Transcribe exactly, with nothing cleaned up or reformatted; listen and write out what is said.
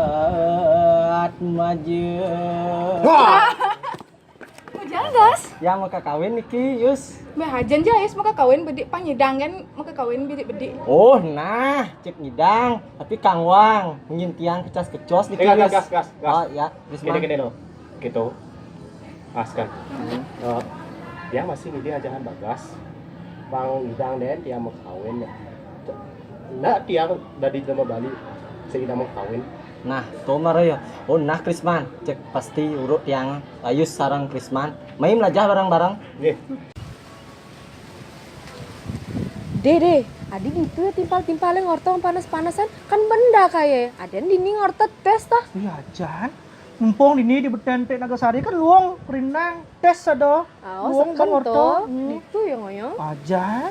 Berat maju. Wah. Hujan, Gas. Yang mau kakawin niki, Yus. Mbah Hajan ja, Yus, mau kakawin bedik panyidang kan, mau kakawin bedik-bedik. Oh, nah, cek ngidang, tapi kangwang, ngintiang kecas-kecos niki, Eh, gas, Yus. Gas, Gas, Gas. Oh, ya, Yus. Gini, gini loh. Gitu. Askan. Eh, yang masih ngidang ajangan Bagas. Pang ngidang den, tiang mau kawin ya. Nah, tiang dari jelema Bali. Saya ngidang mau kawin. Nah, tomar ya. Oh, nah, Krisman, cek pasti uruk tiang, Yus sarang Krisman. Mai melajah bareng-bareng. Nggih. Deh, deh, adi gitu ya timpal-timpalnya ngorto panas-panasan. Kan benda kaya, ada dini ngorto tes toh. Iya, Jan. Mumpung dini di beten Nagasari kan luang rindang tes ada. Oh, Luang seken ngorto. toh. Hmm. Gitu ya, ngoyo. Ajan.